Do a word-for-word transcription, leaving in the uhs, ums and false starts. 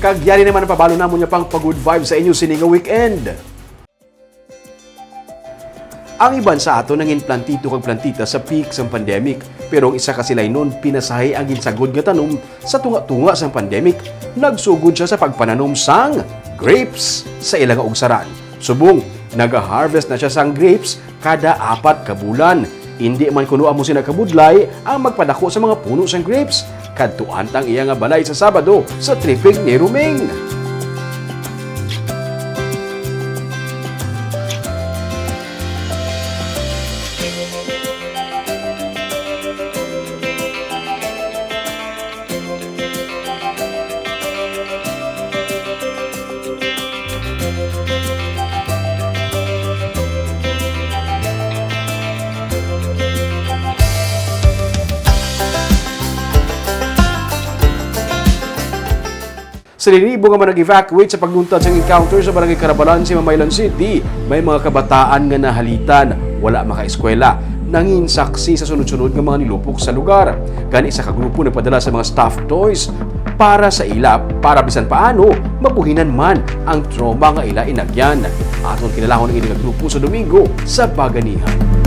Kag yari naman ang pabalo namon nga pang pa-good vibes sa inyo sini nga weekend. Ang iban sa aton nangin plantito kag plantita sa peak sang pandemic, pero ang isa ka silaynon pinasahi ang ginsagod nga tanom sa tunga-tunga sang pandemic. Nagsugod siya sa pagpananom sang grapes sa ila nga ugsaran. Subong, naga-harvest na siya sang grapes kada apat ka bulan. Indi man kuno amo sina kabudlay ang magpadako sa mga puno sang grapes. Kadtuan ta ang iya nga balay sa Sabado sa tripping ni Roming. Sa linibo nga mga nag-evacuate sa pagluntad sang encounter sa Barangay Carabalan sa Mamaylan City, may mga kabataan nga nahalitan, wala makaeskwela, nangin saksi sa sunod-sunod nga mga nilupok sa lugar. Gani, isa ka grupo nagpadala sa mga stuffed toys para sa ila, para bisan paano mabuhinan man ang trauma nga ila inagyan. Aton kinalahon ang ini nga grupo sa Domingo sa Baganihan.